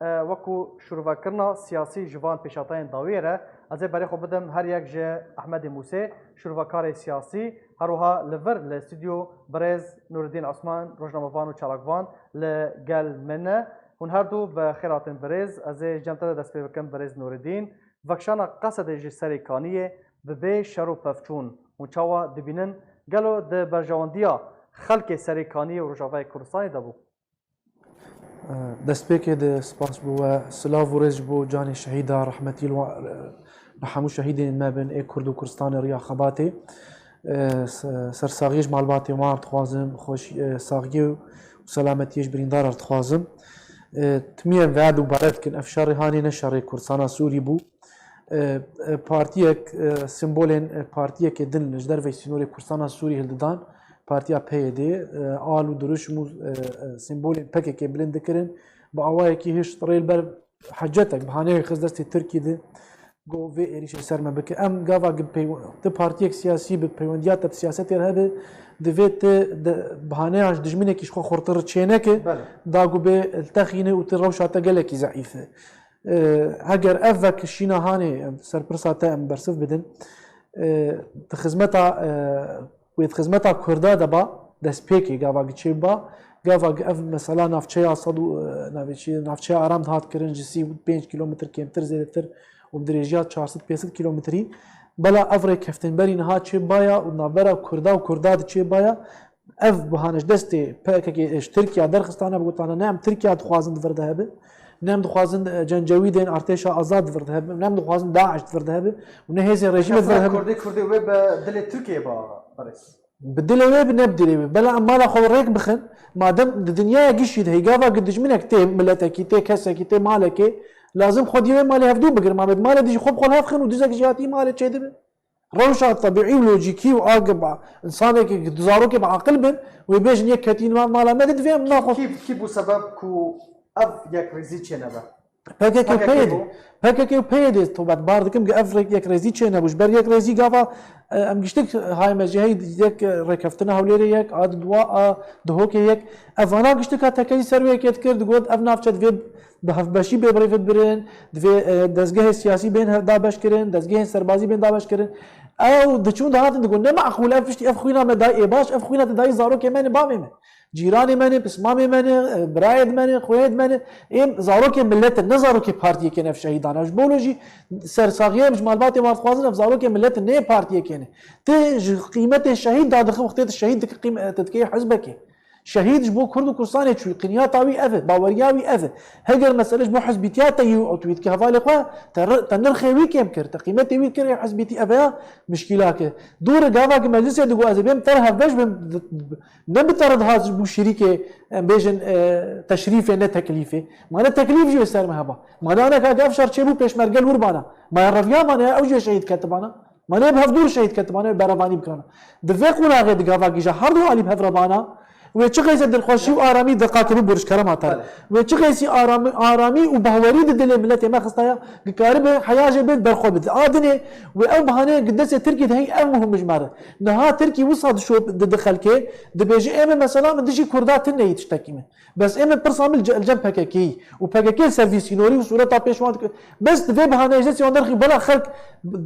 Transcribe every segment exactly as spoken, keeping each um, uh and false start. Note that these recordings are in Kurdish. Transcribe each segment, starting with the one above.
e, wekû şûrovekirina siyasî ji van pêşhateyên dawiyê re, ez ê berê xwe bidim her yek ji Ehmedê Mûsê, şûrovekarê siyasî, her wiha li vir li stûdyo birêz Nûreddîn Osman, rojnamevan û çalakvan li gel me ne. Hûn her du bi xêr hatin birêz. Ez ê ji cem te de dest pê bikim birêz Nûreddîn. Vekişana Qesedê ji Serêkaniyê bi bê şer û pevçûn hûn çawa dibînin? Gelo di berjewendiya xelkê Serêkaniyê û Rojavayê Kurdistanê de bû? Destpêkê de spas bo we, silav û rêz ji bo canê şehîda rehmetî li wa-, li hemû şehîdên me bin ê Kurd û Kurdistanê riya xebatê. Sersaxiyê ji malbatê wan dixwazim, xweş-, saxiyê û selametiyê ji birîndara dixwazim. Timiyên ve dubare dikin, ev şerê hanê ne şerê Kurdistana Sûrî bû. E, e, partiyek, e, simbolên, e, partiyekê din ji derveyî sînorê Kurdistana Sûrî hildidan, partiya P Y D, e, al û dirûşm û, e, e, simbolên P K K bilind dikirin, bi awayekî hişt rê li ber hecetek, bihaneyek xist destê Tirkî de, got vê êrîşê ser me bike. Em gava gi peyw-, ti partiyek siyasî bi peywendiya te bi siyasetê re hebe, divê ti de bihaneyan ji dijminekî ji xwe xurtir çêneke, Belê. da ku bê li te xîne û ti rewşa te gelekî zeîf e. E, heger ev vekişîna hanê, em, serpirsa te em bersiv bidin, e, di xizmeta, e, wê di xizmeta Kurda de ba, destpêkê gava gi çê ba, gava gi ev mesela navçeya sed û, e, navê çi, navçeya Aram dihat kirin ji sî û pênc kîlometr kêmtir zêdetir û bi dirêjiya çar sed pênc sed kîlometrî. Bela ev rêkeftinberî niha çê baya û navbera Kurda û Kurda di çê baya. Ev bihane ji destê P K K ji Tirkiya derxistane, bi gotane ne em Tirkiya dixwazin di vir de hebe, ne em dixwazin, e, cencewîdên artêşa azad di vir de hebe, ne em dixwazin DAIŞ di vir de hebe û ne hêzên rejîmê di vir de hebe. Kurdê, Kurdê wê bi dilê Tirkiyê ba, Barês? Bi dilê wê bi, ne bi dilê wê. Bela em mala xwe rêk bixin, madem di dinyaya gişî de hêgava gi dijminek tê miletekî, tê kesekî, tê malekê, lazim xwediyê wê malê hevdû bigirin. Ma bi malê dijî xwe bi xwe li hev xin û dizek jî hatî malê çêdibe. Rewşa tebîî û lojîkî û a gi ba, insanekî di zarokê bi aqil bin, wê bêjin yek ketî nav mala me de divê em naxwe. Kî, kî bû sebeb ku ev yekrêzî çênebe? P K K û P Y D. P K K û P Y D, tobat bar dikim, gi ev rêk yekrêzî çênebû. Ji ber yekrêzî gava, e, em giştik hayê me jî hey yek, e, rêkeftina Hewlêrê yek, a di dua, a Duhokê yek. Ev vana giştika tekelî ser wê yekê dikir, digot ev navçe divê bi hevbeşî bê birêve birin, divê, e, dezgehê siyasî bên hev-, dabeş kirin, dezgehên serbazî bên dabeş kirin. Ew diçûn dihatin digot, ne meqûl, ev piştî ev xwîna me dayê ê baş, ev xwîna te dayê zarokê me ne, bavê me. Cîranê me ne, pismamê me ne, e, birayê me ne, xweyê me ne. Êm zarokê millet in, ne zarokê partiyekê ne ev şehîdan. Ev ji bo jî sersaxiyê em ji malbatê wan dixwazin, ev zarokê millet in, ne yê partiyekê ne. Te ji qîmetê şehîd dadixin, wextê te şehîd dike qîm-, te dike yê hizbekê. Şehîd ji bo Kurd û Kurdistanê çûyî, qinyata wî ev e, baweriya wî ev e. Heger mesele ji bo hizbîtiya te yî û tu wî dikî hevalê xwe, te ri-, te nirxê wî kêm kir, te qîmetê wî kir, ê hizbîtî ev e ya mişkîlak e. Dûr e gava ki meclisê digo ez ê bêm te re hevbeş bim, ne bi te re dihat ji bo şirîkê, em bêjin, e, teşrîfê, ne teklîfê. Ma ne teklîf jî wê ser me heba. Ma ne aneka ev şer çêbû pêşmerge li wir bana. Ma ya reviya mane ew jî şehîd ketibana. Ma ne bi hevdûr şehîd ketibane, berevanî bikana. Di vê qonaxê di gava gîja her du alî bi hev re bana, wê çi qeysê dilxweşî û aramî deqakê bibûr ji kerema te re. Belê. Wê çi qeysî aramî, aramî û bahwerî di dilê miletê me xistaya, dikaribe heya jê bê berxwe bide. A dinê wê ew bahaneyên di destê Tirkî de heyî ev muhim ji me re. Niha Tirkî wisa dişo di, di xelkê, dibêje ê me mesela min dijî Kurda tune yî tiştekî me. Bes ê min pirsa min li ce-, li cem P K K'yî û P K K li ser vî sînorî û sûreta pêş wan dike. Bes di vê bihaneyê ji destê wan derxî bela xelk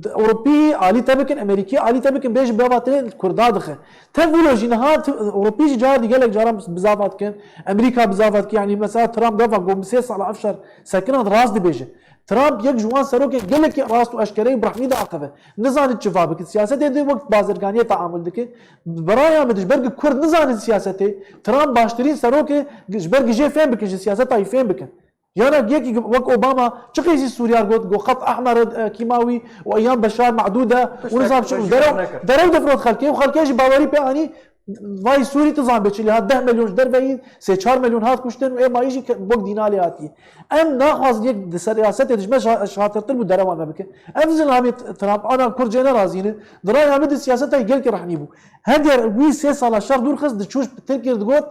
Ewropî alî te bikin, Amerîkî alî te bikin, bêjin bava tê li Kurda dixe. Te vîlo jî niha tu-, Ewropî jî car dî gelek caran bizava dikin. Amerîka bizava dike, yanî mesela Trump gava got min sê sala ev şer sekinan rast dibêje. Trump yek ji wan serokên gelekî rast û eşkereyî bi rehmî diaxive. Nizanin çi va bikin. Siyasetê de wek bazirganiyê teamul dike. Bi raya min de ji ber ku Kurd nizanin siyasetê, Trump baştirîn serok e, ji ber ku jê fêm bikin, ji siyaseta wî fêm bikin. Yana yekî wek Obama çi qeysî Sûriya got, got xet ehmer e, kîmawî û eyan beşar me'dûd e û nizam çi û derew, derew difrot xelkê û xelkê jî bawerî pê anî. Vay Sûrî tu zan bê çi lê hat, deh milyon ji derveyî, sê çar milyon hat kuştin û ê mayî jî ke-, wek dîna lê hatiye. Em naxwazin yek di ser siyasetê dijme şa-, şatirtir bû derewa me bike. Ev zilamê T-, Trump ana Kurd jê nerazî ne. Di raya min di siyaseta gelkî rehnî bû. Heger wî sê sala şer dûr xist, diçû ji Tirkiyê digot,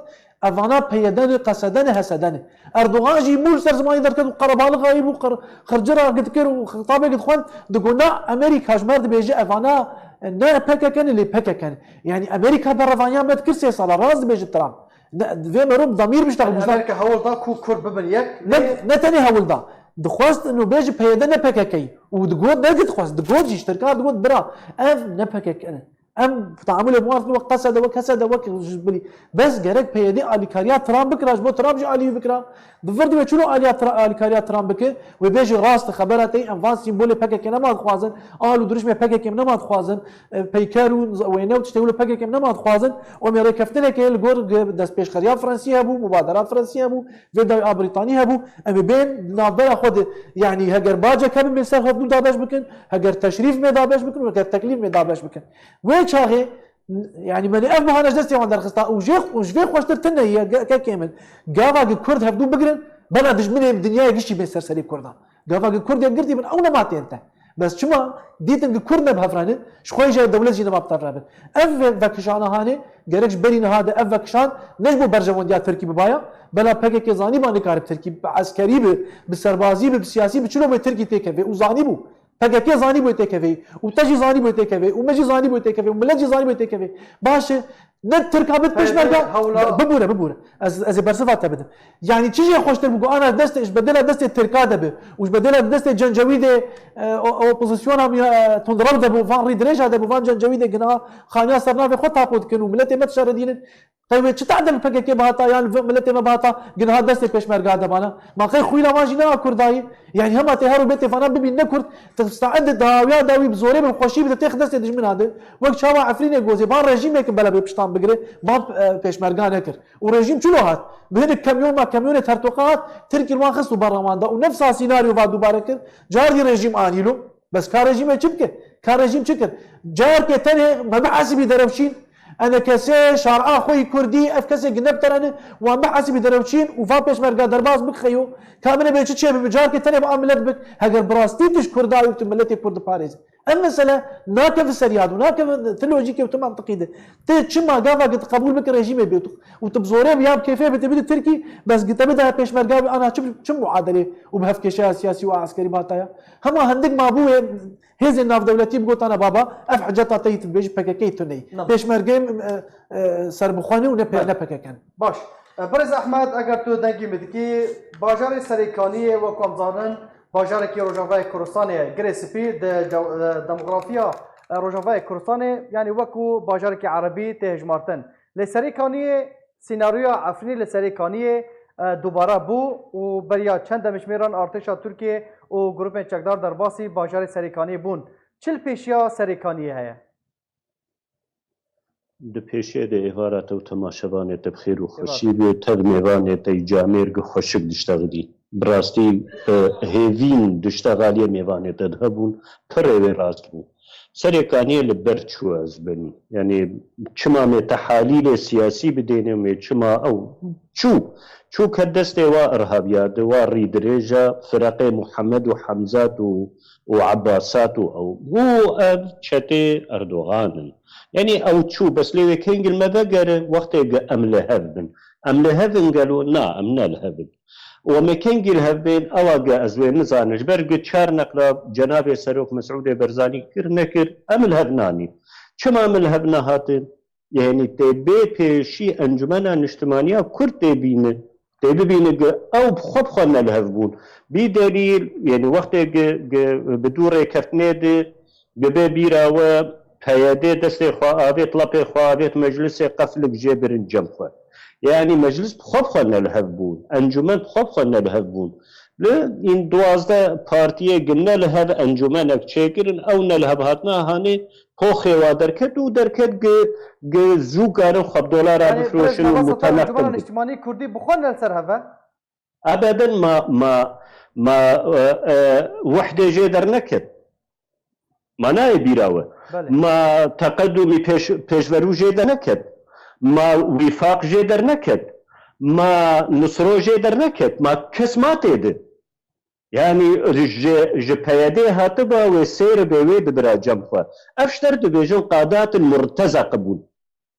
evana peyede ne, qesede ne, hesede ne. Erdogan jî mû li ser zimanî derket û qerebalixayî bû, qir-, xircira dikir û xitabê dixwend, digot, na, Amerîka ji me dibêje evana ne P K K ne, lê P K K ne. Yanî Amerîka berevaniya me dikir sê sala, rast dibêje Trump. Ne, vê merov damîr bişta Yani, Amerîka hewl da ku Kurd bibin yek. Ne, ne tenê hewl da. Dixwest û bêjî P Y D ne P K K. Û digot, ne dixwest, digot jî, ji Tirkan digot, bira. Ev ne P K K ne. Em teamulê bi wan wek qesede, wek hesede, wek ji bilî. Bes gerek P Y D alîkariya Trump bikira, ji bo Trump jî alî wî bikira. Di vir divê çilo aliya Tra-, alîkariya Trump bike, wê bêjî rast e, xebera te, em van sîmbolê P K K nema dixwazin, al û dirişmê P K K nema dixwazin, e, peyker û wêne û tiştê wilo P K K nema dixwazin, û em ê rêkeftinekê li gor ge-, destpêşxeriya Fransî hebû, mubadera Fransî hebû, vê dawî a Brîtanî hebû, em ê bên navbera xwe de, yanî heger bacek hebin bên ser xwe dabeş bikin, heger teşrîf mê dabeş bikin û heger teklîf mê dabeş bikin. Wê çaxê, yanî me ne ev bahane ji destê wan derxista û jê, û ji vê xweştir tune ye, ge-, kekê min. Gava ge Kurd hevdû bigirin, bela dijminê dinyayê giştî bên ser serê Kurdan. Gava ge Kurd yek girtî bin, ew nema tên te. Bes çima dîtin ge Kurd ne bi hev re ne, ji xwe jî dewlet jî nema bi tev re bin. Ev ve-, vekişana hanê, gerek ji berî niha de ev vekişan ne ji bo berjewendiya Tirkî bibaya, bela P K K zanîba nikare bi Tirkî, bi eskerî bi, bi serbazî bi, bi siyasî bi çilo bê Tirkî têkeve û zanîbû. P K K zanîbû têkeve û te jî zanîbû têkeve û me jî zanîbû têkeve û millet jî zanîbû têkeve. Baş e, ne Tirka bit P Y D peşmerga, hewla bibûre, bibûre. Ez, ez ê bersiva te bidim. Yanî çi jê xweştir bû ku ana destê, ji bedela destê Tirka de bi û ji bedela destê Cencewîdê, e, o-, opozisyona miya, e, tundrew de bû, van rîdirêja de bû, van Cencewîdê gina xaniya ser navê xwe tapo dikin û miletê me dişeredînin. Qey wê çi tadil P K K bihata yan li miletê me bihata, giniha destê pêşmerga de bana. Ma qey xwîna wan jî ne a Kurdayî? Yanî hema tê her û bê tê vana bibîn ne Kurd, te saet de dawiya dawî bi zorê bi xweşî bi te têx destê dijmina de. Wek çawa Efrînê gozê, van rejîmê ki bela bê piştan bigire, van, e, pêşmerga nekir. Û rejîm çilo hat? Bi hinek kamyon ma kamyonê tertoqa hat, Tirkî li wan xist û berra wan da. Û nefsa sînaryo va dubare kir, cardî rejîm anîlo. Bes ka rejîmê çi bike? Ka rejîm çi kir? Carkê tenê me bihesibî derewşîn, enekesê şara xwe yî kurdî, ev kesê gine biterene, wan bihesibî derewşîn û va pêşmerga derbas bik xeyo. Ka min ê bê çi çê bibe? Carkê tenê bi a milet bik. Heger bi rastî tu ji Kurda yî û tu miletê Kurd diparêzî. Ev mesele nakeve ser yad û nakeve ti lojîkê û ti mantiqî de. Ti çima gava ki tu qebûl bike rejîmê bê û tu, û tu bi zorê bi ya bi kêfê bi te bide Tirkî, bes gi te bide pêşmerga wî ana çi, çi muadelê û bi hevkêşeya siyasî û eskerî bata ya? Hema hindik mabûyê hêzên navdewletî bigotana baba, ev hiceta te yî tu dibêjî P K K tu neyî. Nam. Pêşmergeyê, e, e, serbixwe ne û ne P-, Belê. Ne P K K ne. Baş. E, Birêz Ehmed, eger tu dengî min dikî, bajarê Serêkaniyê, wek ku em zanin, bajarekî Rojavayê Kurdistanê ye. Girê Spî di de-, e, demografiya, e, Rojavayê Kurdistanê, yanî wekû bajarekî erebî tê hejmartin. Lê Serêkaniyê, sînaryoya Efrînê li Serêkaniyê, e, dubare bû û beriya çend demjimêran artêşa Tirkiyê û grûpên çekdar derbasî bajarê Serêkaniyê bûn. Çi li pêşiya Serêkaniyê heye? Di pêşiyê de êvara te û temaşevanê te bi xêr û Êvara. Xweşî bê, tev mêvanê te yî camêr gi xweşik diştexilî. Bi rastî, e, hêvîn diştexaliyê mêvanê te de hebûn, pirê wê rast bû. Serêkaniyê li ber çû ez benî. Yanî çima me tehalîlê siyasî bidêne me, çima ew çû. Çû ke destê wa irhabiya di, wa rîdirêja fireqê Muhammed û Hemzat û, û Ebbasat û ew. Û ev çetê Erdogan in. Yanî ew çû, bes lê wê kengil me vegere, wextê ge em li hev bin. Em li hev in gelo? Na, em ne li hev in. Û em ê kengî li hev bên, ewa ge ez wê nizanim. Ji ber gi çar neqla cenabê Serok Mesûdê Berzanî kir nekir, em li hev nanîn. Çima em li hev nehatin? Yanî tê bê pêşî Encumena Niştimaniya Kurd tê bîne. Tê bibîne gi ew bi xwe bi xwe ne li hev bûn. Bî delîl, yanî wextê gi, gi bi dû rêkeftinê de, Gibe bîra we, P Y D destê xwe avêt, lapê xwe avêt, meclisê qeflik jê birin cem xwe. Yanî meclis bi xwe bi xwe ne li hev bûn, encûmen bi xwe bi xwe ne li hev bûn. Li în duwazdeh partiyê gi ne li hev encûmenek çêkirin, ew ne li hev hatina hanê poxê wa derket û derket gi, gi zû karin xwe bi dolara Yanî, bifroşin û derbasa muteneqil encûmena bin. Niştimanî Kurdî bi xwe ne li ser hev e? Ebeden ma, ma, ma, e, e, wehdê jê derneket. Ma nayê bîra we. Belê. Ma teqedumî pêş-, pêşverû jê derneket. Ma wîfaq jê derneket. Ma nusro jê derneket. Ma kes ma tê di. Yanî ji, ji P Y D hatiba wê sêr be wê dibira cem xwe. Ev ji te re dibêjin qadatin murtezaq bûn.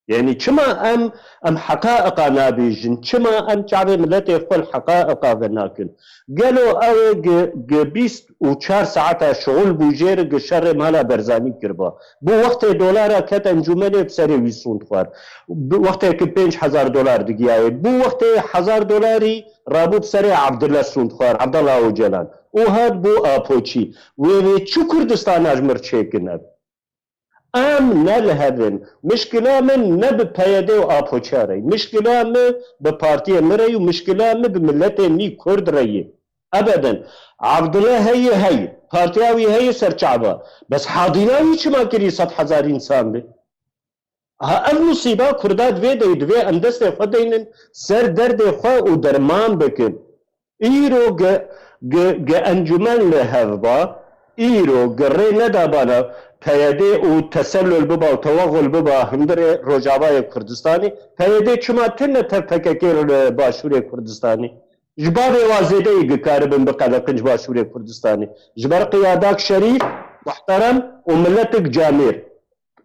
Yanî çima em, em heqaîqa nabêjin? Çima em çavê miletê xwe li heqaîqa venakin? Gelo ew ê gi, gi bîst û çar saeta şixul bû jê re gi şerê mala Berzanî kiriba? Bû wextê dolara ket encûmenê bi serê wî sûnd xwar. Bi wextê ki pênc hezar dolar digiyayê. Bû wextê hezar dolarî rabû bi serê Abdullah sûnd xwar, Abdullah Ocalan. Û hat bû Apoçî. Wê, wê çi Kurdistana ji mir çêkin ev? Em ne li hev in. Mişkila min ne bi P Y D û Apoçî re ye. Mişkila min bi partiyê min re ye û mişkila min bi miletê min Kurd re ye. Ebeden. Abdullah heye heye. Partiya wî heye ser çava. Bes hadîna wî çima kirî sed hezar însan bi? Ha, ev musîba Kurda divê de, divê em destê xwe deynin ser derdê xwe û derman bikin. Îro ge, ge, ge encûmen li hev ba, îro ge rê neda bana P Y D û tesellul biba û tewaxul biba hundirê Rojavayê Kurdistanê. P Y D çima tune tev P K K li Başûrê Kurdistanê? Ji bavê wa zêdeyî ge karibin biqeleqin ji Başûrê Kurdistanê. Ji ber qiyadak şerîf, muhterem û miletik camêr.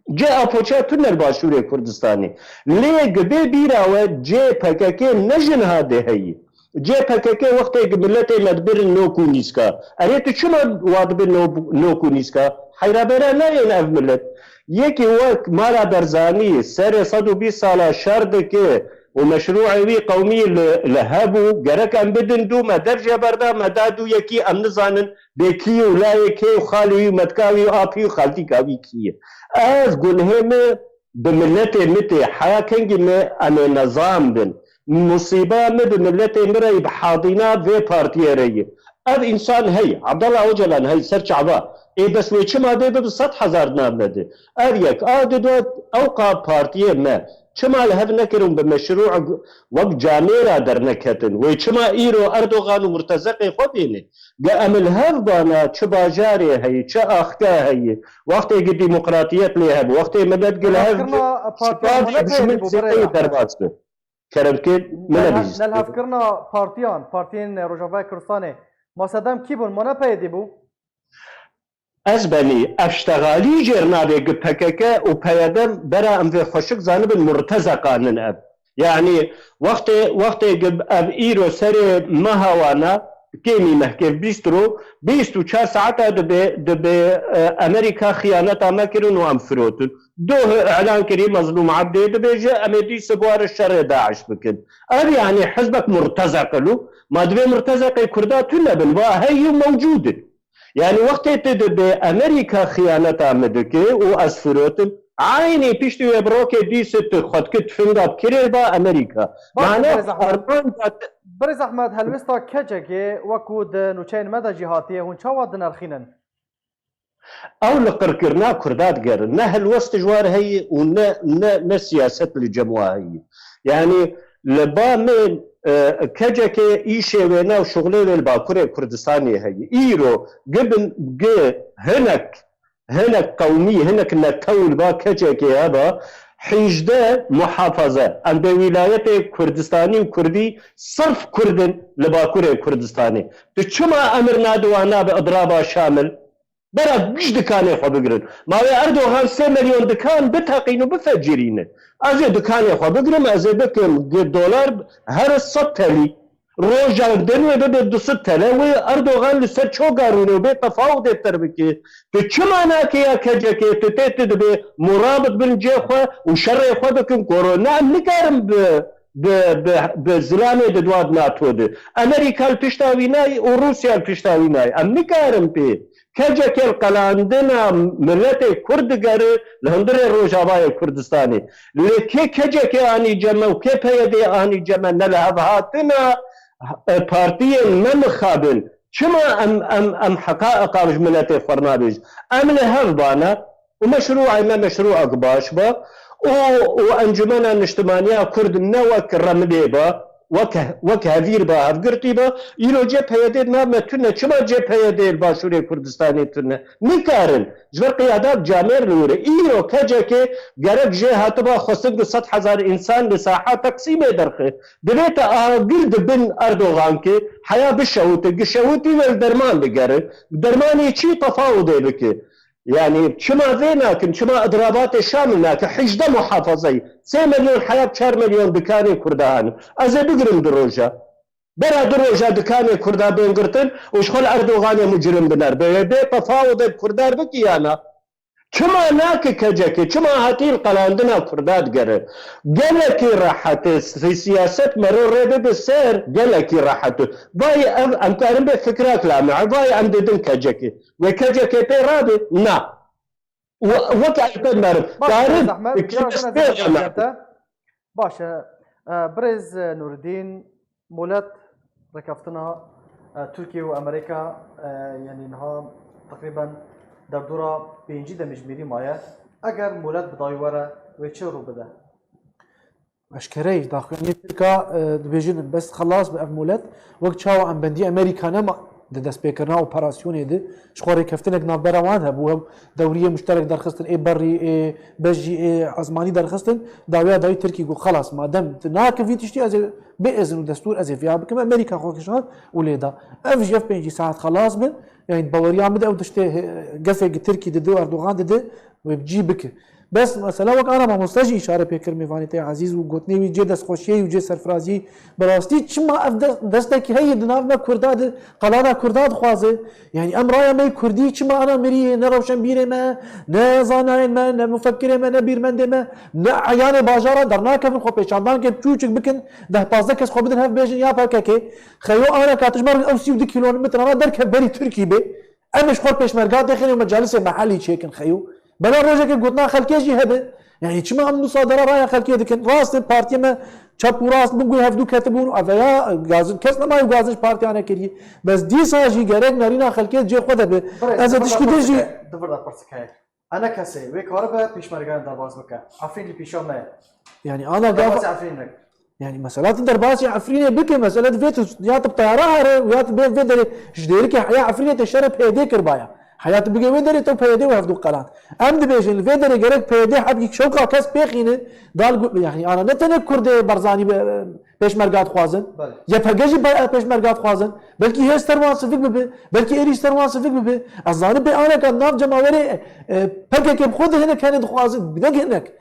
Cê Apoçiya tune li Başûrê Kurdistanê. Lê gi bê bîra we cê P K K ne ji niha de heyî. Cê P K K wextê gi miletê me dibirin nok û nîska. Erê tu çima wa dibin no-, nok û nîska? Heyra bêra nayên ev milet. Yekî wek Mala Berzanî serê sed û bîst sala şer dike û meşrûê wî qewmî li, li hebû, gerek em bidin dû, me dev jê berda, me da dû yekî em nizanin bê kî û layê kê û xalê wî û metka wî û apî û xaltîka wî kî ye. Ez gunhê min bi miletê min tê, heya kengî min em ê nezan bin. Musîba min bi miletê min re yî, bi hadîna vê partiyê re yî. Ev însan hey, Abdullah Ocalan hey ser çava. Ê bes wê çima dê bibi sed hezar name de. Ev yek, a di do ewqa partiyê me. Çima li hev nekirin bi meşrû wek camêra derneketin? Wê çima îro Erdogan û murtezeqê xwe bêne? Ge em li hev bana çi bajarê heye, çi axke heye, wextê gi demokratiyet lê hebe, wextê milet gi li hev Navkirina partiyan spas ji min zêdeyî derbas be. Kerem kir, min ne bihîst. Nelhevkirina partiyan, partiyên Rojavayê Kurdistanê, ma sedem kî bûn? Ma ne P Y D bû? Ez benî, ev ştexalî jêr nabê gi P K K û P Y D bera em vê xweşik zanibin murtezeqanin ev. Yanî wextê, wextê gi ev îro serê meha wana, kêmî mehkê bîst ro, bîst û çar saeta dibe, dibe, e, Amerîka xiyaneta me kirin û em firotin. Doh îlan kirî Mezlûm Ebdê dibêje, em ê dî sibwar şerê DAIŞ bikin. Ev yanî hizbek murtezeq il û ma divê murtezeqê Kurda tune bin, va hey û mewcûd in. Yanî wextê tu dibê Amerîka xiyaneta min dike û ez firotim, eynî piştî wê bi rokê dî sit tu xwe dikit tufinga bi kirê ba Amerîka. Baş, Mana birêz Ehmed. Armanca te- Birêz Ehmed, helwesta kecekê wekû di nûçeyên me de jî hatiye, hûn çawa dinirxînin? Ew li qirkirina Kurda digerin. Ne helwest ji war heye û ne, ne, ne siyaset li cem wa heye. Yanî li ba min, e, kecekê îşê wê ne û şuxulê wê li Bakurê Kurdistanê heye. Îro gibin gi hinek, hinek qewmî, hinek netew li ba kecekê heba, hîjdeh muhafaza. Em bê wîlayetê Kurdistanî û Kurdî sirf Kurd in li Bakurê Kurdistanê. Tu çima emir nadi wana bi idraba Şamil? Bera giş dikanê xwe bigirin. Ma wê Erdogan sê milyon dikan biteqîn û bifecirîne. Ez ê dikanê xwe bigirim, ez ê bikim gi dolar her sed telî. Roja din wê bibe du sed tele, wê Erdogan li ser çoga rûne û bê tefawudê ter bike. Tu çima nake ya kecekê, tu tê tu dibê murabit bin cê xwe û şerê xwe bikin koro. Ne em nikarin bi, bi, bi, bi zilamê di dua NATO de. Amerîka li pişta wî nayê û Rûsya li pişta wî nayê. Em nikarin pê. Kecekê li qelandina miletê Kurd digere li hundirê Rojavayê Kurdistanê. Lê kê kecekê anî cem me û kê P Y D anî cem me, ne li hev hatina, e, partiyên me mixabin. Çima em, em, em heqaîqa ji miletê xwe re nabêjin? Em li hev bana û meşrûa me meşrûek baş be û, û Encûmena Niştimaniya Kurd ne wek remilê be, wek, wek hevîr be, hevgirtî be, îro cê P Y D di nav me tune. Çima cê P Y D li Başûrê Kurdistanê tune? Nikarin. Ji ber qiyada camêr li wir e. Îro kecekê gerek jê hatiba xwestin ku sed hezar însan li saha Teqsîmê derxe. Divê te agir di bin Erdogan ke heya bişewite, gişewitî wê li derman digere. Dermanê çi tefawudê bike? Yani çima vê nakin, çima idrabatê Şamil nakin, hejdeh muhafazayî, sê milyon heya bi çar milyon dikanê Kurda hene. Ez ê bigirim du roja. Bera du roja dikanê Kurda bên girtin û ji xwe li Erdoganê mucrim binerbe. Wê bê tefawudê bi Kurda re bikî ya na? Çima nake K C K? Çima hatî li qelandina Kurda digere? Gelekî rehet e, si-, siyaset mero rê bibe ser, gelekî rehet e. Vay ev, em karin bê fikrak lame, vay em didin K C K. Wê K C K pê rabe? Na. We-, weke Alper Merif. Baş e, karin zehmet, bi ya jine kêştê zehmet lame. Te. Baş e, e, birêz, e, Nûreddîn, Molet rêkeftina, e, Tirkiye û Amerîka, e, yanî niha teqrîben derdora pêncî demjimêrî maye. Eger Molet bi dawî were, wê çi rû bide? Eşkereyî, daxuyaniyê Tirka, e, dibêjin, bes xelas bi ev Molet. Wek çawa em bendî Amerîka nema di destpêkirina operasyonê de, ji xwe rêkeftinek navbera wan hebû, ew dewriyê muşterek derxistin, ê berî, ê bejî, ê ezmanî derxistin, dawiya dawî Tirkî got, xelas, madem tu nake vî tiştî, ez ê bê izin û destûr ez ê viya bikim, Amerîka xwe kişand û lê da. Ev jî ev pêncî saet xelas bin, yani baweriya min de ew tiştê, he, gefê ki Tirkî dide û Erdogan dide, wê bi cî bike. Bes mesela wek ana mamoste jî îşare pê kir mêvanê te ezîz û gotinê wî cê destxweşiyê û cê serfiraziyê. Bi rastî çima ev de-, destekî heye di nav me Kurda de, qelana Kurda dixwaze? Yani em raya me yê Kurdî çima ana miriyê, ne rewşenbîrê me, ne zanayên me, ne mufekkirê me, ne bîrmendê me, ne eyanê bajara dernakevin xwe pêşandankê çûçik bikin, deh pazdeh kes xwe bidin hev bêjin ya P K K. Xeyo ana ka tu ji me re ew sî û du kîlometre re derkev berî Tirkî bê. Em ê ji xwe pêşmerga têxînin û mecalisê mehellî çêkin xeyo. Bela rojekê gotina xelkê jî hebe. Yani çima em musadara raya xelkê dikin? Rast e, partiyê me çep û rast bin guhê hevdû ketibûn û ev ya gazin kes nema û gazin ji partiya nekiriye. Bes dîsa jî gerek nerîna xelkê cê xwe de be. Birêz, Ez ê di vir de tişkî din jî pirsike, di vir de pirsike. Ene kesê wê karibe pêşmergeyan derbas bike. Efrîn li pîşa me ye. Yani ana gav Derbasî Efrîn nek. Yani mesela tu derbasî Efrînê bike, mesela divê tu ya tu bi teyara here û ya tu bê vê derê ji dêrikê heya Efrînê te şerê P Y D kirbaya. Heya tu bigê wê derê te P Y D û hevdû qelan. Em dibêjin li vê derê gerek P Y D hebkî şewqa kes pêxîne dal gu-, yani ana ne tenê Kurdê Barzanî be, pêşmerga dixwazin. Belê. Y P G jî be-, pêşmerga dixwazin. Belkî hêz ser wan sivik bibe. Belkî êrîş ser wan sivik bibe. Ez zanim pê aneka nav cemawerê, e, P K K bi xwe de hinek hene dixwazin. Bi dek hinek.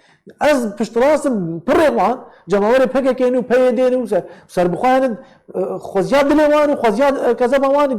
Ez piştrast im pirê wan, cemawerê P K K ne û P Y D ne û ser, serbixwe hene, e, xweziya dilê wan û xweziya, e, kezeba wan,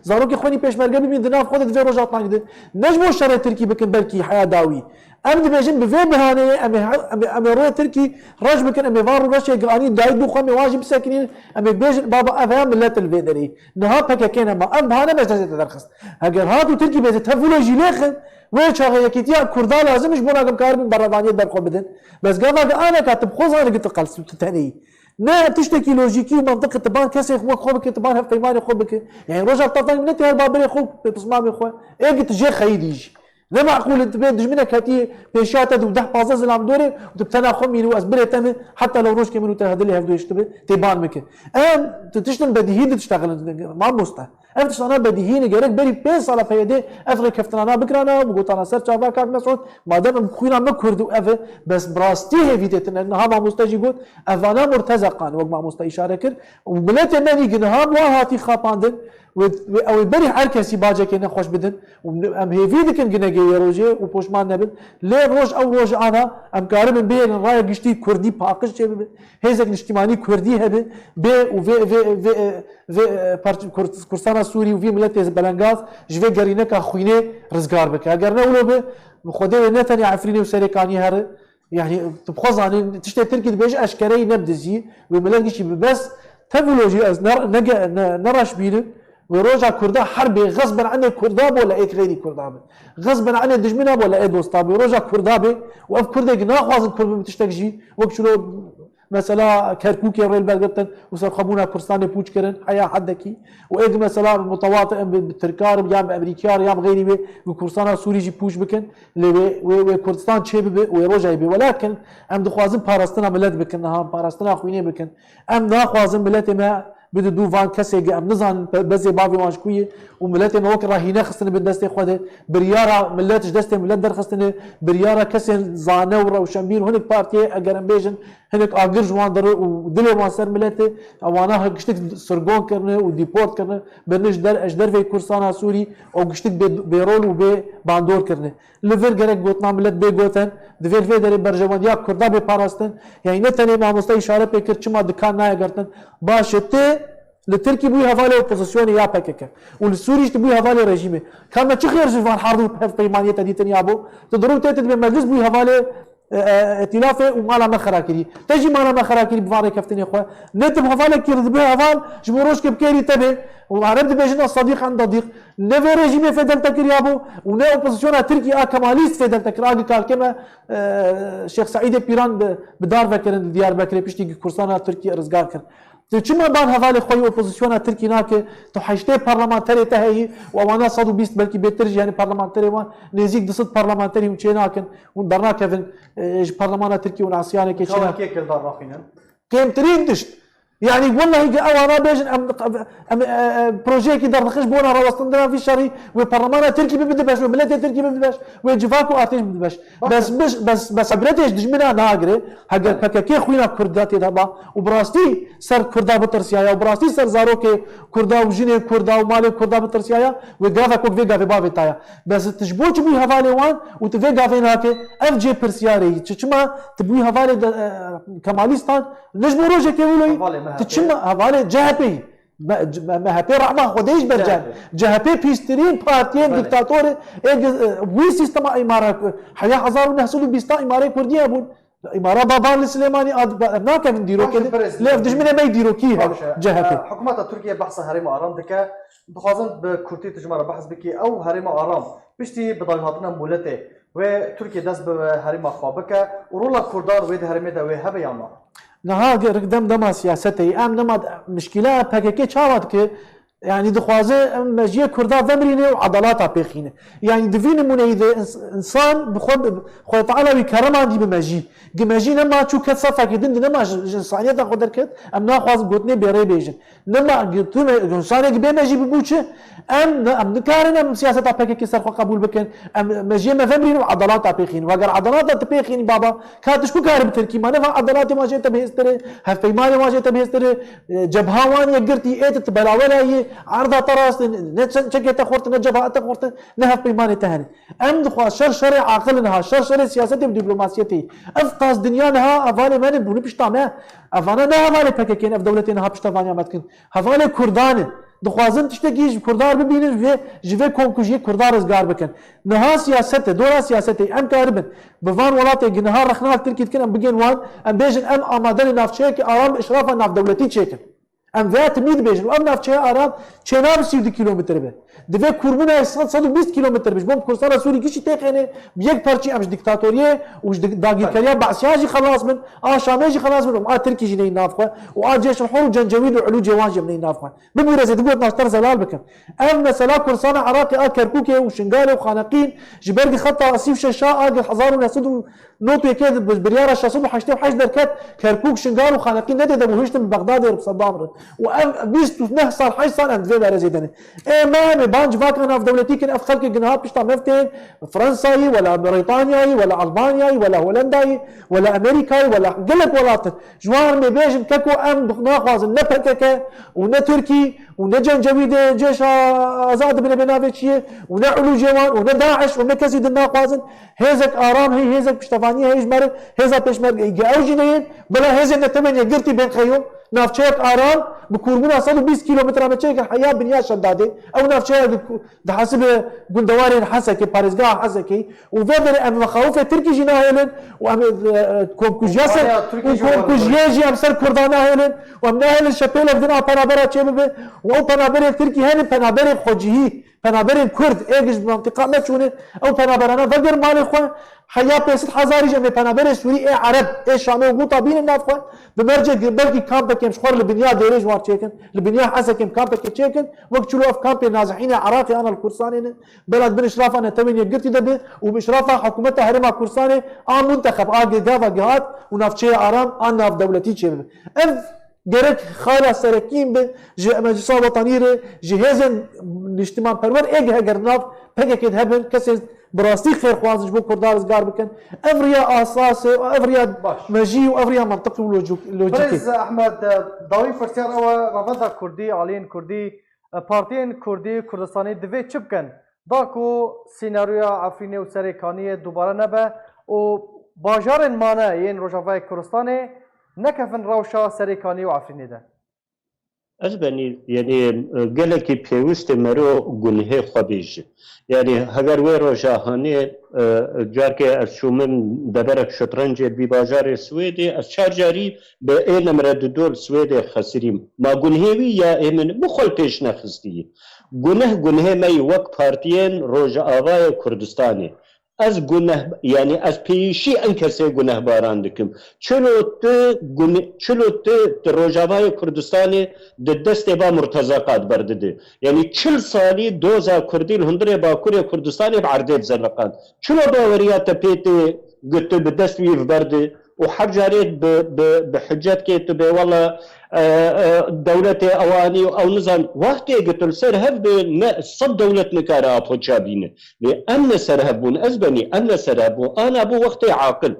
zarokê xwe nî pêşmerge bibîn di nav xwe de di vê rojatmanî de. Ne ji bo şerê Tirkî bikin, belkî heya dawî. Em dibêjin bi vê bihaneyê em ê he-, em ê, em ê rûyê Tirkî reş bikin, em ê van rûreşê giranî dayî dû xwe, em ê wan jî bisekinîn, em ê bêjin, baba, ev heya milet li vê derê. Niha P K K nema. Ev bahane me ji destê te derxist. Heger hat û Tirkî bêje, te vûlo jî lê xin, wê çaxê yekîtiya Kurda lazim e ji bona ku em karibin berevaniyê ber xwe bidin. Bes gava ge aneka tu bi xwe zanî ki tu qels tu tenê yî. Ne tiştekî lojîkî û mantiqî tu ban kesê xwe, xwe bike, tu ban hevpeymanê xwe bike. Yani roja bi tefan ne tê her babirê xwe, pê pismamê xwe. Ê ki tu jê xeyîdî jî. Ne meqûl e tu bê dijminek hetiye pêşiya te de û deh pazdeh zilam dorê û tu bi tena xwe mînî û ez birê te me, heta lew rojkê min û te hedilê hevdû hiştibe, tê ban bike. Em, tu tiştin bedîhî de tiştexilin, mamoste. Ev tiştana bedîhî ne, gerek berî pênc sala P Y D ev rêkeftinana bikirana, bigotana ser çava kak Mesûd, madem em xwîna me Kurd û ev e, bes bi rastî hêvî tê tine. Niha mamoste jî got, evana murtezeqan, wek mamoste îşare kir, û miletê me nî ki niha bi wan hatî xapandin, wê, wê, ew ê berî her kesî bacekê nexweş bidin, û em hêvî dikin ginegê yê rojê û poşman nebin, lê roj ew roj ana, em karibin bihêlin raya giştî Kurdî paqij çêbibe, hêzek niştîmanî Kurdî hebe, bê û vê, vê, vê, vê, e, parç-, Kurd-, Kurdistana Sûrî û vî miletê belengaz ji vê gerîneka xwînê rizgar bike. Eger ne wilo be, bi Xwedê wê ne tenê Efrînê û Serêkaniyê here, yani tu bi xwe zanî, tiştê Tirkî dibêje eşkereyî ne bi dizî, wê milet giştî bi bes, tevî lo jî ez ne, ne, ne, ne reş bînim, wê roja Kurda her bê, xezben enê Kurda bo le ê xeyrî Kurda be. Xezben enê dijmina bo le ê dosta be, roja Kurda be û ev Kurdê ki naxwazin Kurd bibe tiştek jî, wek çilo Mesela Kerkûkê rê li ber girtin û serxwebûna Kurdistanê pûç kirin heya hedekî. Û êdî mesela mutewatî em bi, bi Tirka re yan bi Emerîkiya re yan bi xeyrî wê bi Kurdistana Sûrî jî pûç bikin. Lê wê, wê, wê Kurdistan çê bibe, wê rojayê bê. Welakin em dixwazin parastina milet bikin niha, parastina xwînê bikin. Em naxwazin miletê me bide dû van kesê ge em nizanin be-, bezê bavê wan ji ku ye û miletê me wek rehîne xistine bin destê xwe de. Biryara milet ji destê milet derxistine, biryara kesên zane û rewşenbîr û hinek partiyê eger em bêjin, Hinek agir ji wan diri û dilê wan ser miletê, wana giştik sirgon kirine û dîport kirine, birine ji der, ji derveyî Kurdistana Sûrî û giştik bê, bêrol û bê bandor kirine. Li vir gerek gotina milet bê gotin, divê li vê derê berjewendiya Kurda bê parastin. Yanî ne tenê mamoste îşare pê kir, çima dikan nayê girtin. Baş e, tê li Tirkî bûyî hevalê opozisyonê ya P K K û li Sûrî jî tu bûyî hevalê rejîmê. Ka me çi xêr ji van hard û hevpeymaniyê te dîtin ya bû? Tu dirû tê tu dibê meclis bûyî hevalê, e, e, îtîlafê û mala me xera kirî. Te jî mala me xera kirî bi van rêkeftinê xwe. Ne tu bi hevalekî re dibê heval, ji bo rojkê bi kêrî te bê. Û Ereb dibêjin, "Es-sedîq enda dîq." Ne vê rejîmê fê deltekiriyabû û ne opozisyona Tirkî a Kemalîst fê deltekir. A gi kalkê me, e, Şêx Seîdê Pîran bi, bi dar vekirin li Diyarbekirê piştî gi Kurdistana Tirkî rizgar kir. Tu çima ban hevalê xwe yê opozisyona Tirkî nake? Tu heştê parlamenterê te heyî û ewana sed û bîst belkî bêtir jî, yanî parlamenterê wan nêzîk du sed parlamenterî hûn çê nakin, hûn dernakevin, e, ji parlemana Tirkî hûn asiyanekê çê Çawa nakin. Kê kildar naxînin? Kêmtirîn tişt. Yanî wellahî ki ewana bêjin em, em, e, e, projeyekî derdixin ji bona rawestandina vî şerî, wê parlemana Tirkî bibe dibeş, wê miletê Tirkî bibe dibeş, wê civak û artêş bibe dibeş. Bes, bes, bes, bes ibretê ji dijmina nagire, heger P K K xwîna Kurda tê de ba û bi rastî ser Kurda bitirsiyaya û bi rastî ser zarokê Kurda û jinê Kurda û malê Kurda bitirsiyaya, wê gavek wek vê gavê bavê taya. Bes tu ji bo çi bûyî hevalê wan û tu vê gavê nake? Ev cê pirsiyarê yî. Çi, çima tu bûyî hevalê de, e, Kemalîstan? Ne ji bo rojekê wilo yî. Hevalê M H P. Tu çima hevalê C H P yî? Me-, me-, M H P rehma Xwedê ji ber C H P. C H P. C H P pîstirîn partiyên Belê. dîktatorê ê gi-, e, wî sîstema îmara ku-, heya hezar û neh sed û bîst îmarê Kurdî hebûn. Îmara Baban li Silêmanî ad-, ba-, em nakevin dîrokê Baş e, de. Perez Lê ev Silêmanî. dijminê me yî dîrokî Baş e. C H P. E, hikûmeta Tirkiye behsa herêma Aram dike. Dixwazin bi kurtî tu ji me re behs bikî. Ew herêma Aram piştî bi dayînhatina moletê wê Tirkiye dest bi herêma xwe bike û rola Kurdan wê di herêmê de wê hebe ya na? Niha ge-, rik dem dema siyasetê ye. Em dema mişkîla P K K çawa dike? Yanî dixwaze em mejiyê Kurda vemirîne û edalata pêxîne. Yanî di vî nimûneyî de ins-, însan bi xwe, bi Xwedê Teala wî keremandî bi mejî. Gi mejî nema çû ket sefekê din di nema ji, ji însaniyeta xwe derket, em naxwazin gotinê bêrê bêjin. Nema gi tu me, însanê gi bê mejî bibû çi? Em, em nikarin em siyaseta P K K ser xwe qebûl bikin. Em mejiyê me vemirîn û edalata pêxîn. Weger edalata tu pêxînî baba, ka tu ji ku karî bi Tirkî ma ne van edalatê wan jê te bihêstir e, hevpeymanê wan jê te bihêstir e, e, cebha wan yekgirtî ê tu, tu belawela yî, erda te rast e, ne çe-, çekê te xurt e, ne cebha te xurt e, ne hevpeymanê te hene. Em dixwaz şer şerê aqil niha, şer şerê siyasetê bi dîplomasiyetê yî. Ev qas dinya niha hevalê me ne bûne pişta me. Evana ne hevalê P K K ne, ev dewletê niha piştevaniya me dikin. Hevalê Kurdan e. Dixwazin tiştekî ji Kurdan bibînin, ji vê, ji vê komkujiyê Kurdan rizgar bikin. Niha siyaset e, dora siyasetê em karibin bi van welatê gi niha rexna li Tirkî dikin, em bigên wan, em bêjin em amade ne navçeyekî aram bi îşrafa navdewletî çêkin. Em vêya timî dibêjin û ev navçeya aram çênabe sî û du kîlometre be. Divê kûrbûna sed, sed û bîst kîlometre be. Ji bo Kurdistana Sûrî gişî têxêne, bi yek parçî em ji dîktatoriyê û ji di-, dagîrkeriya Be'siyan jî xelas bin, a Şamê jî xelas bin û a Tirkî jî neyî nav xwe û a Cêşil Hur û Cencewîd û Ulû Cêwan jî em neyî nav xwe. Bibûre zêde gotina ji te re zelal bikim. Ev mesela Kurdistana Iraqê a Kerkûkê û Şingalê û Xaneqîn ji ber gi xeta sî û şeş a a gi hezar û neh sed û nod û yekê de bi biryara şeş sed û heştê û heşt derket, Kerkûk, Şingal û Xaneqîn nedê de bû hiştin bi Bexdadê re bi Sedam re. Û ev bîst û neh sal, heşt sal em di vê berê zêde ne. Ê me, em ê ban civaka navdewletî kin, ev xelkê gi niha pişta me ve tên, Fransayî, wela Brîtanyayî, wela Elmanyayî, wela Holendayî, wela Amerîkayî, wela gelek welat in. Ji wan em ê bêjin keko em naxwazin ne P K K û ne Tirkî û ne Cencewîdê Cêşa Azad bine bê navê çiyê û ne Ulû Cêwan û ne DAIŞ û ne kesî din naxwazin. Hêzek aram heye, hêzek piştevaniyê heye ji me re, hêza pêşmerge. Ge ew jî neyên, bila hêzên netewên yekgirtî bên xeyûm, navçeyek aram bi kûrbûna sed û bîst kîlometre me çêkir heya binya Şedadê. Ew navçeya di ku-, dihesibe gundewarên Hesekê, parêzgeha Hesekê û vê derê em mexawifê Tirkî jî nahêlin û em, e, e, komkujiya ser, Aya Tirkî û jî komkujiyê jî em ser Kurdan nahêlin û em nahêlin şepêlek din a penabera çêbibe û ew penaberên Tirkî hene penaberên xwecihî. Penaberên Kurd ê giş bi mentiqa me çûne, ew penaberana vegerin malê xwe. Heya pênc sed hezarî jî em ê penaberê Sûrî, ê Ereb, ê Şamê û Gûta bînin nav xwe. Bi mercê gi-, belkî kampekê em ji xwe re li binya dêrê ji wan çêkin, li binya Hesekê em kampekê çêkin, wek çilo ev kampê nazihînê Iraqê ana li Kurdistanê ne, belek bin îşrafa Netewên Yekgirtî de be û bi îşrafa hikûmeta Herêma Kurdistanê a muntexeb, a gi-, gava gihat û navçeya aram a navdewletî çêbibe. Ev Gerek xala serekîn be ji Meclisa Wetanî re, ji hêzên niştimanperwer ê heger nav P K K de hebin, kesên Bi rastî xêrxwazin ji bo Kurdan rizgar bikin. Ev riya asas e, ev riya Baş. mejî û ev riya mantiqî û lojik-, lojîk e. Birêz Ehmed, dawî pirsyar ew e, reveza Kurdî, aliyên Kurdî, e, partiyên Kurdî Kurdistanê divê çi bikin? Da ku sînaryoya Efrînê û Serêkaniyê dubare nebe û bajarên mane yên Rojavayê Kurdistanê nekevin rewşa Serêkaniyê û Efrînê de. Ez benî, yanî, gelekî pêwist e mero gunhê xwe bêje. Yanî, heger wê roja hanê, e, carkê ez çûmim deverek şetrencê bî bajarê Swêdê, ez çar carî bi ê nimre du dol Swêdê xesirîm. Ma gunhê wî ya ê min, min xwe li pêş nexistî. Guneh gunhê me yî wek partiyên Rojavayê Kurdistanê. Ez guneh, yanî ez pêşî en kesê gunehbaran dikim. Çilo tu gune-, çilo tu di Rojavayê Kurdistanê di destê va Murteza Qat berdidi. Yanî çil salî doza Kurdî li hundirê Bakurê Kurdistanê bi erdê dizeliqand. Çilo baweriya te pê tê ku tu bi dest wî viberdî û her carê bi, bi, bi hiccetkê tu bê wela, e, e, dewletê ew anî û ew nizan. Wextê ku tu li ser hev bi ne sed dewlet nikare apoça bîne. Lê em ne serhev bûn, ez benî, em ne serhev bûn. Ana bû wextê aqil.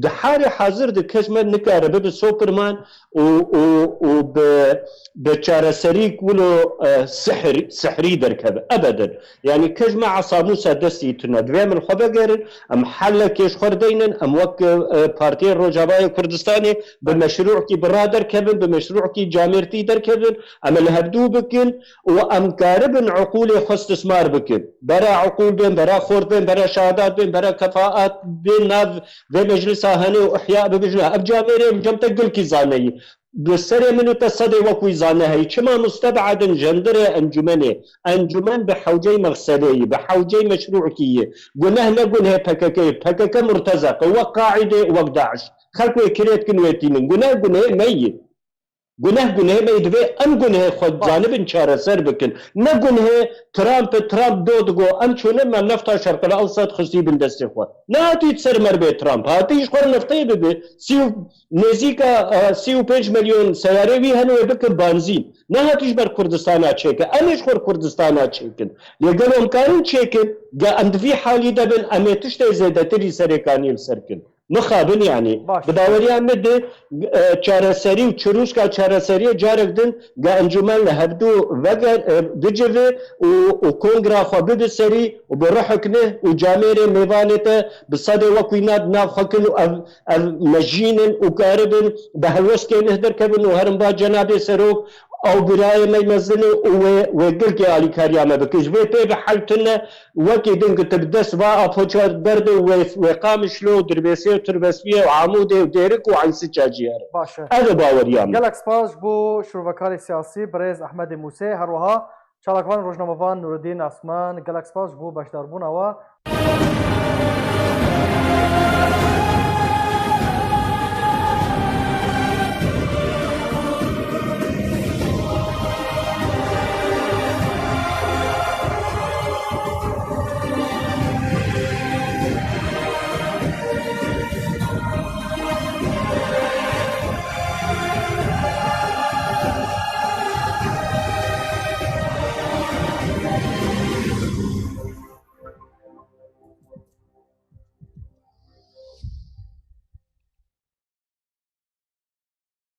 Di halê hazir de kes me nikare bibe Superman û, û, û bi, bi çareserî wilo, e, sihr, sihrî derkeve. Ebeden. Yanî kes me esa Mûsa destî tune. Divê em li xwe vegerin, em hellekê ji xwe re deynin, em wek, e, Partiyê Rojavayê Kurdistanê bi meşrûkî bi ra derkevin, bi meşrûkî camêrtî derkevin, em li hevdû bikin, û em karibin uqûlê xwe istismar bikin. Bera uqûl bên, bera xort bên, bera şahadat bên, bera kefaat bên nav vê meclisa hene û ihya bibijne. Ev camêrê em cem te gilkî zane yî. Bi serê min û te sedê wek wî zane heyî. Çima mustebedin jendirê encûmenê? Encûmen bi hewceyî mexselê yî, bi hewceyî meşrûkî yî. Guneh ne gunhê P K K yî. P K K murtezek e, wek Qaîde û wek DAIŞ. Xelk wê kirê dikin wê tînin. Guneh gunhê me yî. Guneh gunehê me yî, divê em gunehê xwe zanibin çareser bikin. Ne gunehê Trump e, Trump do digo, em çûne me nefta Şerqil Ewsat xistî bin destê xwe. Nehatî ser me re bê Trump, hatî ji xwe re nefteyê bibe. Sî û, nêzîka, e, sî û pênc milyon seyarê wî hene wê bike banzîn. Nehatî ji ber Kurdistana çêke. Em ê ji xwe re Kurdistana çêkin. Lê gelo em karin çêkin, ge em di vî halî de bin, em ê tiştê zêdetirî Serêkaniyê li ser kin. Mixabin yanî. Baş. Bi baweriya min de, e, çareserî û çirûska çareseriyê carek din ge encûmen li hevdû veger, e, bicive û, û kongra xwe bibe serî û bi ruhek neh û camêrê mêvanê te bi sedê wek wî na di nav xwe kin û ev, ev mejînin û karibin bi helwestê neh derkevin û herin ba cenabê serok ew birayê me mezin e û wê, wê gilkê alîkariya me bike. Ji vê pê ve hel tune. Wekî din ku tu bi dest va apoça berde û wê, wê Qamişlo û Dirbêsê û Tirbesviyê û Amûdê û Dêrik û Eynsica jî here. Baş e. Ev e baweriya min. Gelek spas ji bo şirovekarê siyasî birêz Ehmedê Mûsê, her wiha çalakvan rojnamevan Nûreddîn Asman, gelek spas ji bo beşdarbûna we.